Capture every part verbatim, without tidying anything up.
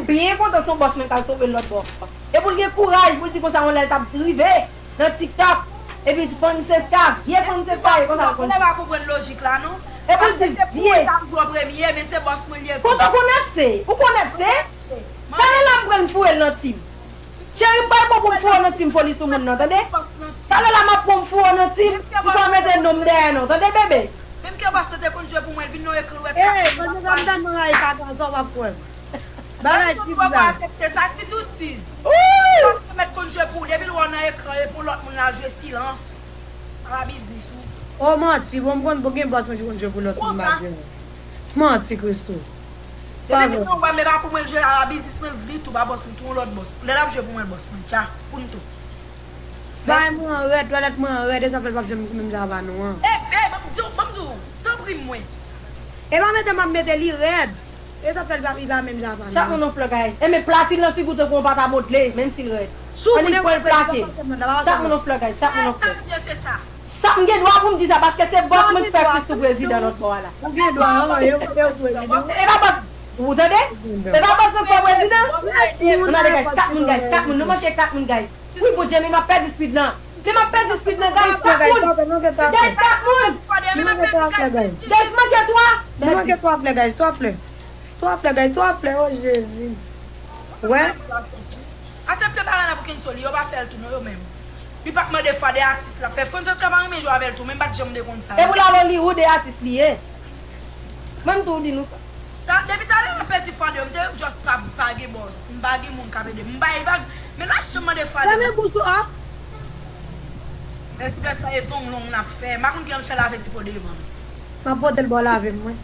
byen kontan se yon bòs mwen k al sove l lòt bò. E pou l gen kouraj pou l di konsa yon lè l t ap rive nan TikTok. Epi Francesca, vye Francesca, e konsa l konn. Ou pa konprann lojik la, non? E pou l di vye. Paske se pou l t ap jwe premye, men se bòs mwen li ye tou. Kontan konn F C, ou konn F C? Talè la m pran foure l nan tim. Cheri, m pa bon pou m foure nan tim foli sou moun nan, tande? Talè la m ap pran foure nan tim, m fè mete non m dèyè non, tande, bebe? Menm ke bòs lan te konn jwe pou mwen, l vin nan ekran, l wè kat moun m ap pase. Ey, mwen te konn tèlman rayi kaka, sa w ap kwè. Bagay tip la. Èske w poko aksepte sa? Sitou Siz. Bòs lan mèt konn jwe pou ou, depi l wè w nan ekran, e pou lòt moun la jwe silans. Pa biznis ou. O, manti, bon, m konn gen bòs mwen ki konn jwe pou lòt moun, malgre mwen. Manti, Christo. Depi m nan wè, men pa pou mwen l jwe a biznis mwen, li tou pa bòs mwen, tou yon lòt bòs. Lè l ap jwe pou mwen, l bòs mwen, tcha, pou n tou. Bay mwen an rèd, twalèt mwen an rèd, e sa fè l p ap janm menm jan avè nou an. E, e, ban m di w, ban m di w, tanpri mwen. E pa mete m ap mete li rèd. E sa fè l p ap, li pa menm jan avè nou. Chak moun yon flè, guys. E men platin nan figi w tankou yon pata modle, menm si l rèd. Annik pran l plake. Chak moun yon flè, guys. Chak moun yon flè. Sa m di se sa. Sa m gen dwa pou m di sa, paske se bòs mwen k fè Christo prezidan lòt bò a la. Ou gen dwa, yo, yo, yo, prezidan. E pa bòs, ou tande? E pa bòs mwen k fè w prezidan? Ann ale, guys, kat moun, guys, kat moun, nou manke kat moun, guys. Wi, Bondye, men m ap pèdi speed lan. Men m ap pèdi speed lan, guys, kat moun. Guys, kat moun. Guys, manke twa. Nou manke twa flè, guys, twa flè. Twa flè, guys, twa flè, o Jezi. Wè. Asepte bagay la pou Kenzo li, yo pa fè l tou non, yo menm. Li pa k mande fwa de atis la fè. Francesca pa renmen jwe avè l tou, men m pa t janm de konn sa. E pou l al Hollywood, e atis li ye. Mwen m tou di nou sa. Ta, depi talè m ap pèdi fwa de, m te just pa, pa gen bòs. M pa gen moun k ap ede m. M bay vag, men l pa janm mande fwa de. Fèmen bouch ou a. Mèsi, pès sa e zong long n ap fè. M pa konn kijan l fè lave ti po devan. M ap pote l ba w lave m, mwen.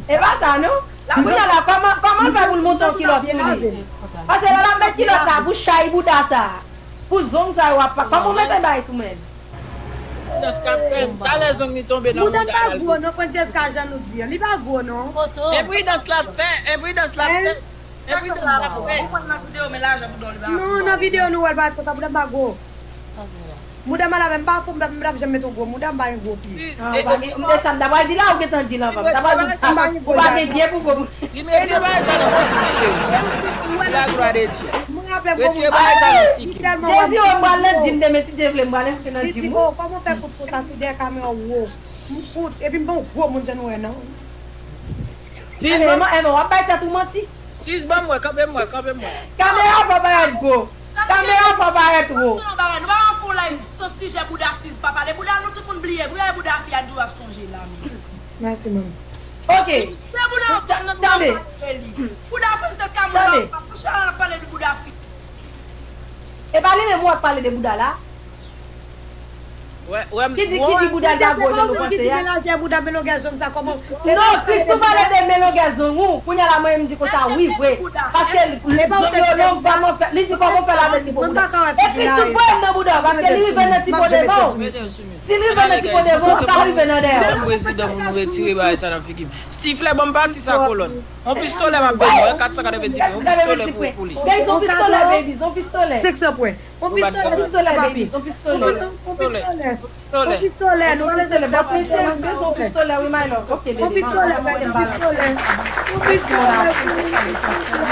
E pa sa, non. Kounya la, kòman, kòman l fè pou l monte yon kilòt sou li? Paske lè l ap met kilòt la, pou chay bouda sa, pou zong sa yo ap pa. Kòman w mete bagay sou men l? Dans k ap fèt. Talè zong li tonbe nan mouda l. Bouda m pa gwo, non, Francesca, jan nou di an. Li pa gwo, non. Enpridans l ap fè, enpridans l ap fè. Sa k fè pou l ap gwo? Ou konn nan videyo, men lajan pou dò li pa gwo. Non, nan videyo nou wè l parèt konsa, bouda m pa gwo. Bouda m al avè m pa fò, m pa, m pa janm met yon gwo mouda, m pa gen gwo pye. Ah, ou pa gen, m te sa m ta pral di la, ou gentan di l anvan. M ta pral di, ou pa gen pye pou gwo moun. Li mete bagay sa nan figi cheri. Pou la glwa de Dye. Retire bagay sa nan figi. Jezi, oh, m pral nan jim demen, si Dye vle, m pral enskri nan jim, wi. Li di, oh, kòman w fè kout konsa sou dèyè kamera w wo? M kout, epi m pa yon gwo moun jan nou wè, non. Sis, manman, Emma, w ap bay tèt ou manti. Sis, ban m wè, kanpe m wè, kanpe m wè. Kamera fò parèt gwo. Kamera fò parèt wo. Nou pa fè yon live san sijè bouda Sis pa pale. Bouda nou tout moun bliye. Bouda, bouda fi a nou ap sonje la menm. Mèsi, manmi. Ok. Se bouda nou tout moun ap pale de li. Bouda Francesca moun nan ap kouche la, ap pale de bouda fi. E pa li menm ou ap pale de bouda la? Ki di, ki di bouda l pa gwo jan nou panse a? Ki di men lajè bouda, men longè zong sa kòman? Non, Christo pale de men longè zong ou. Kounya la mwen menm m di konsa wi vre. Paske zong yo long kòman fè, li di kòman fè lave ti po bouda. E Christo voye m nan bouda w, paske li rive nan ti po devan w. Si l rive nan ti po devan w, ou ka rive nan dèyè w. Prezidan pou nou retire bagay sa nan figi m. Stiflè, ban m pati sa kolòn. On pistolè m ap bay mwen, kat san katrevenndis pwen. On pistolè pou, pou li. Guys, on pistolè, babies, on pistolè. Senk san pwen. On pistolè, on pistolè, baby, on pistolè. On pistolè. On pistolè, nou pistolè, bat mesye, m bezwen on pistolè, wi, my love. Ok, baby, on pistolè, on pistolè. On pistolè, on pistolè.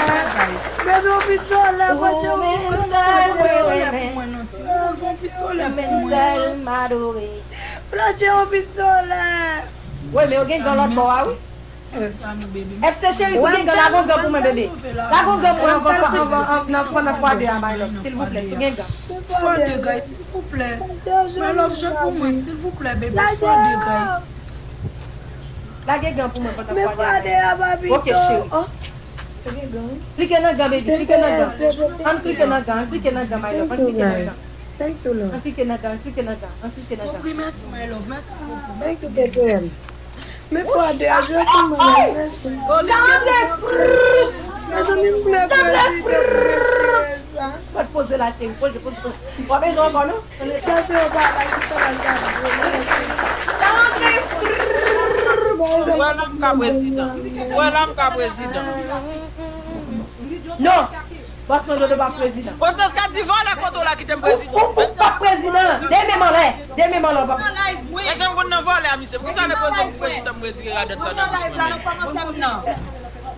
Baby, on pistolè, mwen, on pistolè pou mwen, non, timoun, on pistolè pou mwen. Blanche, on pistolè. Wi, men yo gen gang lòt bò a, wi. F C cheri, si w gen gang, lage yon gang pou mwen, bebe. Lage yon gang pou mwen anvan, anvan, anvan, nan, pandan fwa de a, my love. Silvouplè, si w gen gang. Fwa de, guys, silvouplè. My love, jwe pou mwen, silvouplè, bebe. Fwa de, guys. Lage gang pou mwen pandan fwa de a. Ok, cheri. Klike nan gang, baby, klike nan gang. Ann klike nan gang, ann klike nan gang, my love, ann klike nan gang. Thank you, love. Ann klike nan gang, ann klike nan gang, ann klike nan gang. Tanpri, mèsi, my love, mèsi bokou, mèsi, baby. Men fwa de a jwe pou mwen, mèsi. Sa antre. Mezanmi, m vle prezidan. Mèt poze la, cheri, poze, poze, poze. W ap bezwen ankò, non? Sa antre. Wè la m ka prezidan. Wè la m ka prezidan. Non. Bòs mwen, Dodo pa prezidan. Francesca di vòlè kote w la kite m prezidan. Ou, ou, ou pa prezidan. De men m anlè. De men m anlè, papa. Mesye, m konn nan vòlè a misye. Poukisa lè poze m prezidan m retire radòt sa nan bouch mwen? Nan live la, nan kòmantè m nan.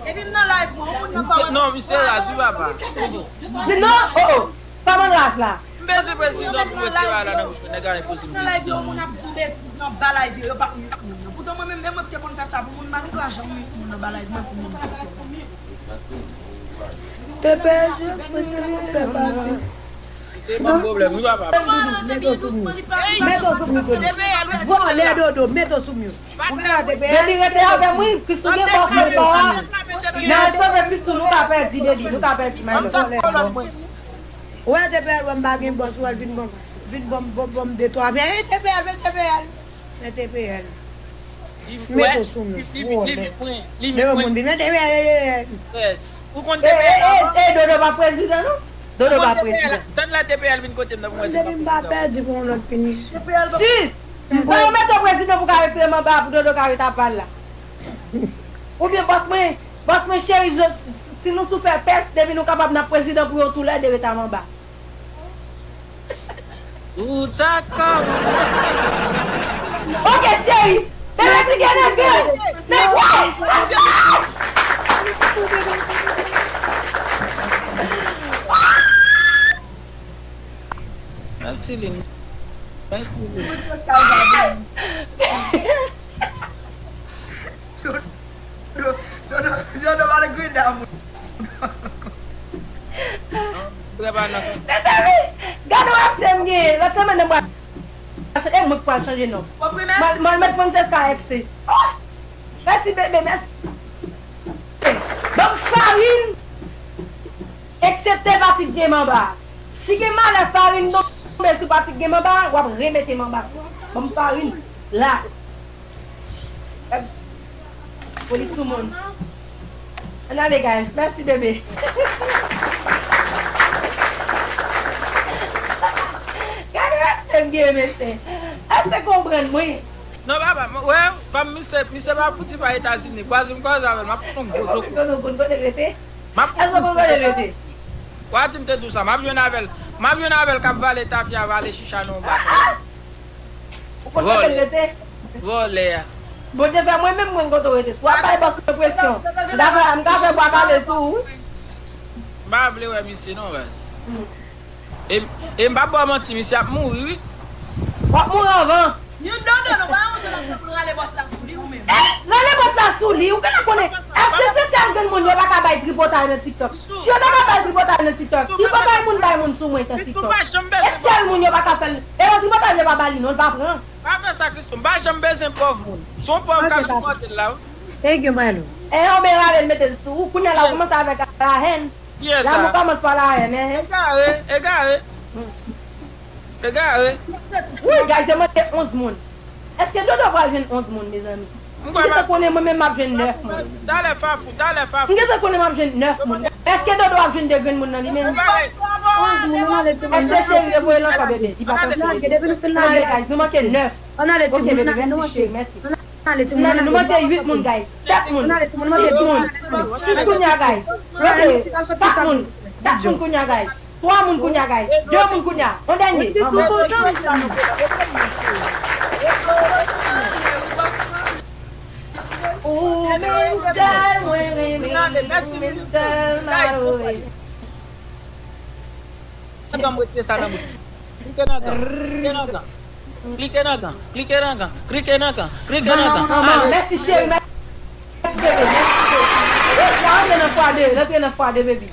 Epi m nan live mwen, yon moun nan kòmante. Non, misye raz wi papa. Non, oh, oh. Kòman raz la? M bezwen prezidan pou mete bagay la nan bouch mwen, nèg la enpoze m prezidan. Nan live yo, moun ap di w betiz nan ba live yo, yo p ap mute moun nan. Poutan mwen menm, menm mwen ki te konn fè sa pou moun, m pa gen dwa janm mute moun nan ba live mwen pou moun TikTok. T P S, je, mwen se moun pèp a di. Se pa pwoblèm, wi papa. Mete w sou mute. Vòlè dodo, mete w sou mute. Ou gen T P S? Depi rete avè m, wi, Christoo gen bòs mwen pa. Men al sove Christoo, nou ka pèdi, baby, nou ka pèdi, my love. Ou wè T P S, wè m pa gen bòs, ou wè l vin bon, vin bon, bon, bon, de twa. Men T P S, men T P S, men T P S. Mete w sou mute, vòlè. Leve moun di, men T P S, men T P S. Ou konn T P S avan? E, e, e, Dodo pa prezidan, non? Dodo pa prezidan. Tann lè T P S vin kote m nan pou mwen. Depi m pa pèdi pou yon lòt fini. Sis! Mwen yo mete w prezidan pou ka retire manba a pou Dodo ka ret apal la. Oubyen bòs mwen, bòs mwen cheri, si nou sou fè tès, depi nou kapab n ap prezidan pou yon tou lè de ret a manba. Tout sa kòb. Ok, cheri. Bebe, klike nan grenn. Men, wè! Mèsi, Lin. Mèsi, Lin. Dodo, Dodo, Dodo pa le greda moun. Mezanmi, gade yon F C m genyen. Lòt semèn nan m pral chanje, e mwen k pral chanje non. M al, m al met Francesca F C. Oh! Mèsi bebe, mèsi. Ban m farin, eksepte pati k gen manba. Si gen malè farin tonbe sou pati k gen manba, w ap remete manba. Ban m farin la. Polis sou moun. Ann ale, guys. Mèsi, bebe. Gade rèv se m gen, mesye. Èske konprann mwen? Non, papa, m, wè, kòm misye, misye pa fouti pa Etazini, kwaze m kwaze avè l, m ap fè yon gwo dlo. Èske w konn kote l rete? M ap fè yon gwo dlo. Èske w konn kote l rete? Wa di m te di w sa, m ap jwenn avè l. M ap jwenn avè l k ap vale tafya, vale chicha nan yon ba. Ou konn kote l rete? Vòlè a. Bon, te fè mwen menm mwen kote w rete. Si w ap bay bòs mwen presyon, m ka fè, m ka fè bwa kale sou ou. M pa vle wè misye non, baz. E, e m pa ba w manti, misye ap mouri, wi. W ap mouri anvan. Yon dodo, non, pa yon jan ap fè pou rale bòs la sou li, ou menm. Eh, rale bòs la sou li, ou genlè konnen. Èske se sèl grenn moun yo pa ka bay tripotay nan TikTok? Si yo ta ka bay tripotay nan TikTok, ki bagay moun bay moun sou mwen nan TikTok? E sèl moun yo pa ka fè l. E nan tripotay yo pa ba li non, l pa pran. Pa fè sa, Christoo. M pa janm bezwen pòv moun. Se yon pòv ka sipòte l la, wi. Thank you, my love. E yon ben rale l mete l sou ou. Kounye a la, ou kòmanse avèk la hèn. Kiyès sa? L'amour commence par la haine, hein? Egare, egare. Egare. Wi, guys, yo mande onz moun. Èske Dodo pral jwenn onz moun, mezanmi? M gentan konnen mwen menm m ap jwenn nèf moun. Talè Fafou, talè Fafou. M gentan konnen m ap jwenn nèf moun. Èske Dodo ap jwenn de grenn moun nan li menm? Onz moun, ann ale tou. Èske cheri yo voye l ankò, bebe? Li pa t antre. Ann ale, guys, nou manke nèf. Ann ale, timoun, ann ale, nou manke. Ann ale, nou manke uit moun, guys. Sèt moun. Sis moun. Sis kounye a, guys. Ok. Kat moun. Kat moun kounye a, guys. Twa moun kounye a, guys. De moun kounye a. On dènye. Ou menm sèl mwen renmen, ou menm sèl m adore. Atann, m retire sa nan bouch. Klike nan gan. Klike nan gan. Klike nan gan. Klike nan gan. Klike nan gan. Klike nan gan. Mèsi, cheri. Mèsi, bebe. Mèsi, cheri. Ey, sa antre nan fwa de. Antre nan fwa de, baby.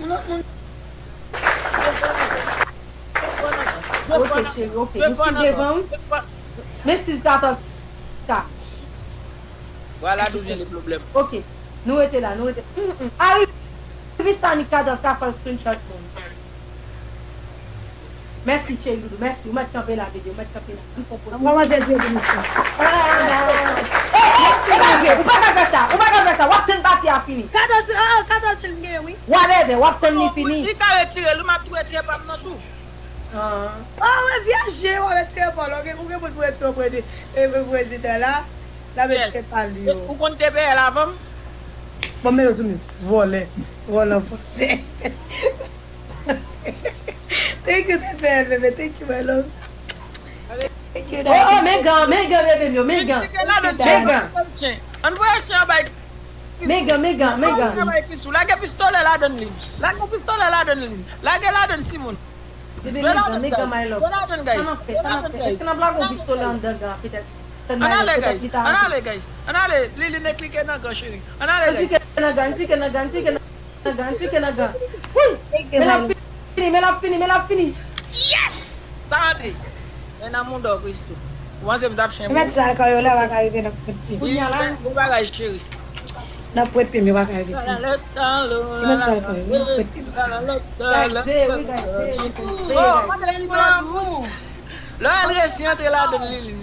Ok, cheri. Ok. Nou sou devan, wi. Men sis katòz ka. Vwala d'où vient le problème. Ok. Nou rete la, nou rete. Mm, mm. Ari, Vistani Kadas ka fè l screenshot pou m. Mèsi, cheri doudou. Mèsi. Ou mèt kanpe la, bebe. Ou mèt kanpe la. Ann fè yon poz. Mwen, mwen, se Dye ki nou fè. Ah, ah, ah. Eh, eh, e pa vre. Ou pa ka fè sa. Ou pa ka fè sa. W ap tann pati a fini. Kadas, ah, Kadas, m gen, wi. Whatever. W ap tann li fini. Li ka retire l, wi, m ap tou retire pa m nan tou. Ah. Ah, wè, vye je, w ap retire pa w la. Ou gen, ou gen moun pou retire pou ede, e, pou prezidan la. L ap retire pa l yo. Ou konn T P L avan m? Bon, men yo sou mute. Vòlè. Vòlè an fransè. Thank you, T P L, bebe. Thank you, my love. Thank you, daddy. Oh, oh, men gan, men gan, bebe m yo, men gan. Men gan. Ann voye chen an bay. Megan, Megan, Megan. Lage pistolè ladann li. Lage pistolè ladann li. Lage ladann timoun. Bebe, Megan, Megan, my love. Sa n ap fè, sa n ap fè. Èske n ap lage yon pistolè anndan gan an petèt? Ann ale, guys. Ann ale, guys. Ann ale. Liline, klike nan gan, cheri. Ann ale, guys. Klike nan gan, klike nan gan, klike nan gan, klike nan gan. Wi! Men l ap fini, men l ap fini, men l ap fini. Yes! Sa antre. Men nan mouda w, Christo. Ou panse m t ap chen Mèt sa, kò yo la, pa ka rive nan pwent pye. Kounye a la. Bon bagay, cheri. Nan pwent pye, men pa ka rive ti. Mèt sa, kò yo, nan pwent pye. Guys, veye, wi, guys, veye, wi, veye, guys. Oh, mwen te di nou dous. Lè w al resi antre ladann li, li,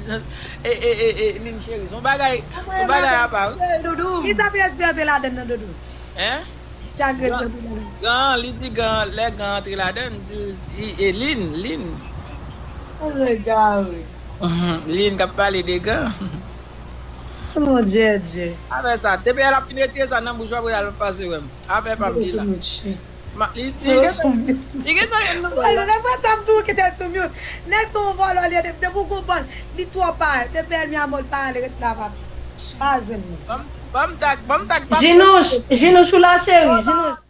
e, e, e, e, Lin cheri. Se yon bagay, se yon bagay apa, wi. Ki sa te di antre ladann nan, Doudou? Hein? Ki agresi antre ladann? Gan, li di gan, lè gan antre ladann, di, di, e Lin, Lin. Mwen gare. Mhm, Lin k ap pale de gan. Mon Dye, Dye. Avè sa, depi l ap fin retire sa nan bouch, w ap wè l ap pase wè m. Avè pa m li la. Ma, li, li gen, li gen sa gen nou. Wè, lè mwen sa m tou kite sou mute. Nèg se yon vòlò, li, depi w gon bòl, li twò pare. Depi ènmi a mò, li pa ale, ret la, pa. Pa jwenn li. Ban m, ban m tag, ban m tag, pa. Jinouch, Jinouch ou la, cheri, Jinouch.